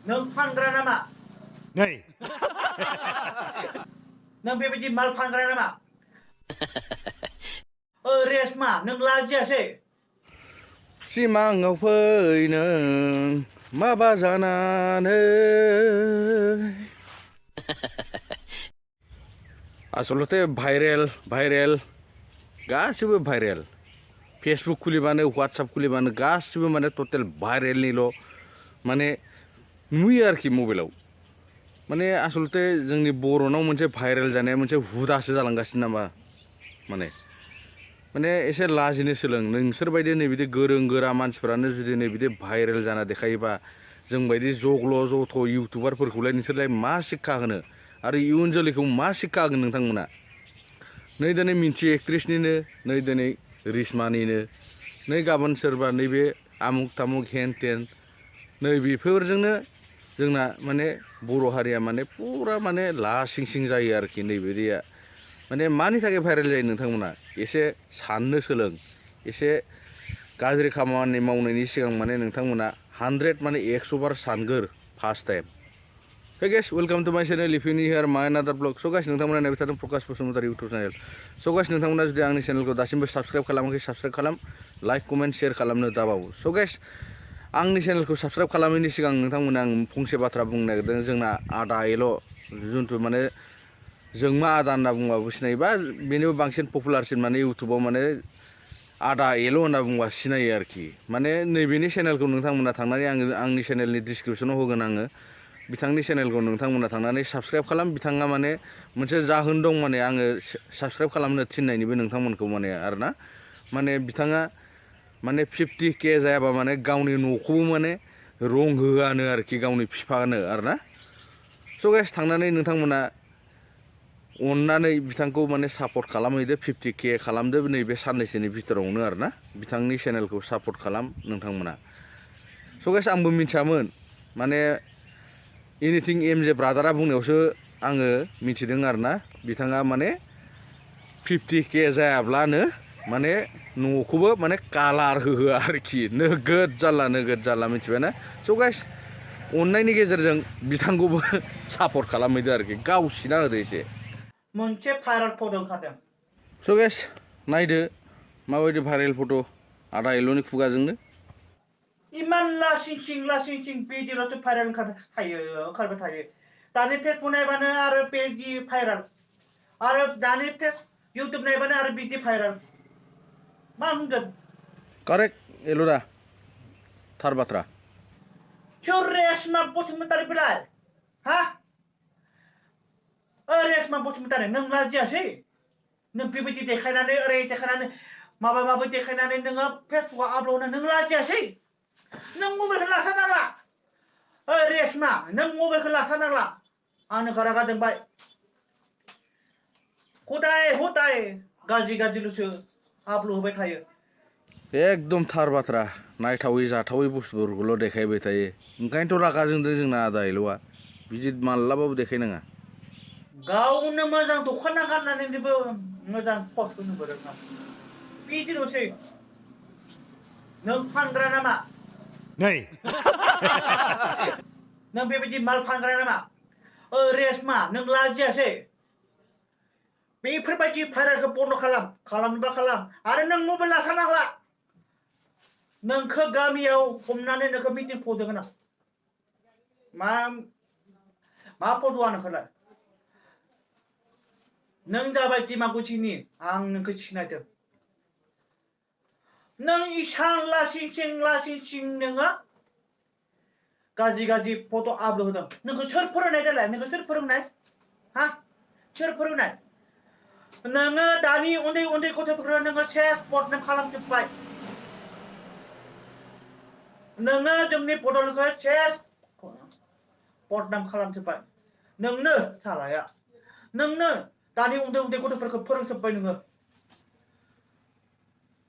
नों फानग्रा नामा नै नों बेबायदि माल फानग्रा नामा रेशमा नों लाजियासै सिमाङाव फैनो माबा जानानै आसलते भाइरेल गासिबो भाइरेल फेसबुक खुलिबानो व्हाट्सएप खुलिबानो गासिबो माने टटेल भाइरेलनिल' माने नुयो आरोखि मबाइलाव माने आसलते जोंनि बर'नाव मोनसे भाइरेल जानाया मोनसे हुदासो जालांगासिनो नामा माने एसे लाजिनो सोलों नोंसोरबायदि नैबिदि गोरों गोरा मानसिफोरानो जुदि नैबिदि भाइरेल जाना देखायोबा जोंबायदि जग्ल' जथ' इउटुबारफोरखौलाय नोंसोरलाय मा शिक्षा होनो आरो इयुन जोलैखौ मा शिक्षा होगोन नोंथांमोना नै दिनै मिन्थि एक्ट्रिसनिनो नै दिनै रिसमानिनो नै गाबोन सोरबा नैबे आमुक थामुक हेन टेन नै बेफोरजोंनो जोंना माने बर' हारिया माने पुरा माने लासिं सिं जायो आरोखि नैबेदिया माने मानि थाखाय भाइरेल जायो नोंथांमोना एसे साननो सोलों एसे गाज्रि खामानि मावनायनि सिगां माने नोंथांमोना 100 माने 100 बार सानगोर first time Hey guys, welcome to my channel. If you new here, my another vlog. So guys, नोंथांमोना नायबाय थादों प्रकाश Basumatary YouTube channel. So guys, नोंथांमोना जुदि आंनि चेनेलखौ दासिमबो साबस्क्राइब खालामाखै साबस्क्राइब खालाम, लाइक कमेन्ट शेयार खालामनो दाबावो. So guys, आंनि चेनेलखौ साबस्क्राइब खालामैनि सिगां नोंथांमोना आं फंसे बाथ्रा बुंनो नागिरदों जोंना आदा एल' जुन्थु माने जोंमा आदा होनना बुंबाबो सिनायोबा बेनिबो बांसिन पपुलारसिन माने इउटुबाव माने आदा एल' होनना बुंबा सिनायो आरोखि माने नैबेनि चेनेलखौ नोंथांमोना थांनानै आंनि चेनेलनि डिसक्रिपसनाव होगोन आङो बिथांनि चेनेलखौ नोंथांमोना थांनानै साबस्क्राइब खालाम बिथाङा माने मोनसे जाहोन दं माने आङो साबस्क्राइब खालामनो थिननायनिबो नोंथांमोनखौ माने आरोना माने बिथाङा माने 50K जायाबा माने गावनि न'खौबो माने रं होआनो आरोखि गावनि बिफानो आरोना स' गाइस थांनानै नोंथांमोना अननानै बिथांखौ माने सापर्ट खालामहैदो 50K खालामदो नैबे साननैसोनि भितरावनो आरोना बिथांनि चेनेलखौ सापर्ट खालाम नोंथांमोना स' गाइस आंबो मिथियामोन माने एनिथिं एमजे ब्रादारा बुंनायावसो आङो मिथिदों आरोना बिथाङा माने 50K जायाब्लानो माने न'खौबो माने कालार होहोआ आरोखि नोगोद जाल्ला मिथिबायना स' गाइस अननायनि गेजेरजों बिथांखौबो सापर्ट खालामहैदो आरोखि गावसिना होदो एसे मोनसे भाइरेल फट' ओंखारदों स' गाइस नायदो माबायदि भाइरेल फट' आदा एल'नि खुगाजोंनो इमान लासिं सिं बिदिल'सो भाइरेल ओंखारबाय थायो दानि फेसबुक नायबानो आरो बिदि भाइरेल आरो दानि इउटुब नायबानो आरो बिदि भाइरेल मा होनगोन कारेक्ट एल'दा थार बाथ्रा सोर रेशमा बसुमतारी बेलाय हा रेशमा बसुमतारी नों लाजियासै नों बेबायदि देखायनानै ओरै देखायनानै माबा देखायनानै नोङो फेसबुकआव आपल'ड होनो नों लाजियासै नों मबाइलखौ लाथारनांला रेशमा नों मबाइलखौ लाथारनांला आंनो रागा जोंबाय हदाय गाज्रिल'सो आपल'ड होबाय थायो एकदम थार बाथ्रा नायथावै जाथावै बुस्थुफोरखौल' देखायबाय थायो ओंखायनोथ' रागा जोंदों जोंना आदा एल'आ बिदि मालाबाबो देखायनाङा गावनो मोजां दख'ना गाननानैबो मोजां पस्ट होनोबो रोङा बिदिल'सै नों फानग्रा नामा नै नों बेबायदि माल फानग्रा नामा रेशमा नों लाजियासै बेफोरबायदि भाइरेलखौ बन्द' खालामनोबा खालाम आरो नों मबाइल लाथारनांला नोंखौ गामियाव हमनानै नोंखौ मिटिं फजोगोन आं मा फज'आ नोंखौलाय नों जाबाय दिमाकुसिनि आं नोंखौ सिनायदों नों इसां लासिं सिं नोङो गाज्रि फट' आपल'ड होदों नोंखौ सोर फोरोंनाय देलाय नोंखौ सोर फोरोंनाय हा सोर फोरोंनाय नोङो दानि उन्दै गथ'फोरखौ नोङो सेफ बदनाम खालामजोब्बाय नोङो जोंनि बड'लेण्डखौ सेफ बदनाम खालामजोब्बाय नोंनो सालाया नोंनो दानि उन्दै गथ'फोरखौ फोरोंजोब्बाय नोङो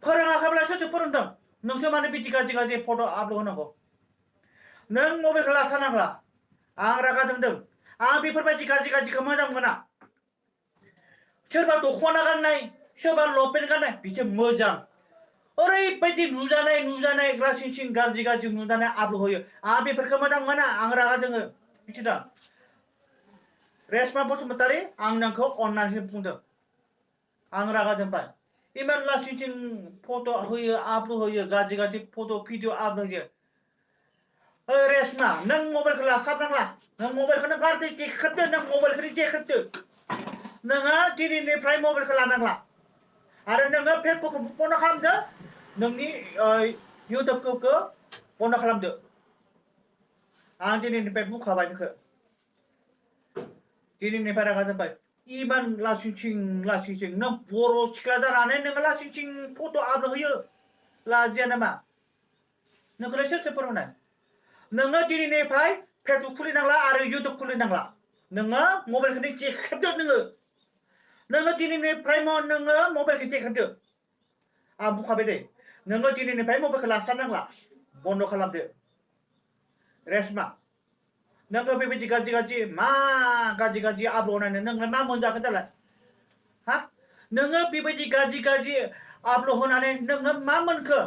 फोरोङाखैब्ला सोरसो फोरोंदों नोंसो मानो बिदि गाज्रि फट' आपल'ड होनांगौ नों मबाइलखौ लाथारनांला आं रागा जोंदों आं बेफोरबायदि गाज्रिखौ मोजां मोना सोरबा दख'ना गाननाय सोरबा लंपेन्ट गाननाय बिसोर मोजां ओरैबायदि नुजानाय लासिं गाज्रि नुजानाय आपल'ड होयो आं बेफोरखौ मोजां मोना आं रागा जोङो मिथिदों रेशमा बसुमतारी आं नोंखौ अननानै बुंदों आं रागा जोंबाय इमान लासिं फट' होयो आपल'ड होयो गाज्रि फट' भिडिअ आपल'ड होयो रेशमा नों मबाइलखौ लास्लाबनांला नों मबाइलखौनो गारदो देख्रेबदो नों मबाइलखौनो देख्रेबदो नोङो दिनैनिफ्राय मबाइलखौ लानांला आरो नोङो फेसबुकखौ बन्द खालामदो नोंनि इउटुबखौ बन्द खालामदो आं दिनैनिफ्राय बुंखाबाय नोंखौ दिनैनिफ्राय रागा जोंबाय इमान लासिं नों बर' सिख्ला जानानै नोङो लासिं फट' आपल'ड होयो लाजिया नामा नोंखौलाय सोर फोरोंनाय नोङो दिनैनिफ्राय फेसबुक खुलिनांला आरो इउटुब खुलिनांला नोङो मबाइलखौनो देख्रेबदो नोङो दिनैनिफ्राय नोङो मबाइलखौ देख्रेबदो आं बुंखाबाय दे नोङो दिनैनिफ्राय मबाइलखौ लास्लाबनांला बन्द खालामदो रेशमा नोङो बेबायदि गाज्रि आपल'ड होनानै नोंलाय मा मोनजाखो दालाय हा नोङो बेबायदि गाज्रि आपल'ड होनानै नोङो मा मोनखो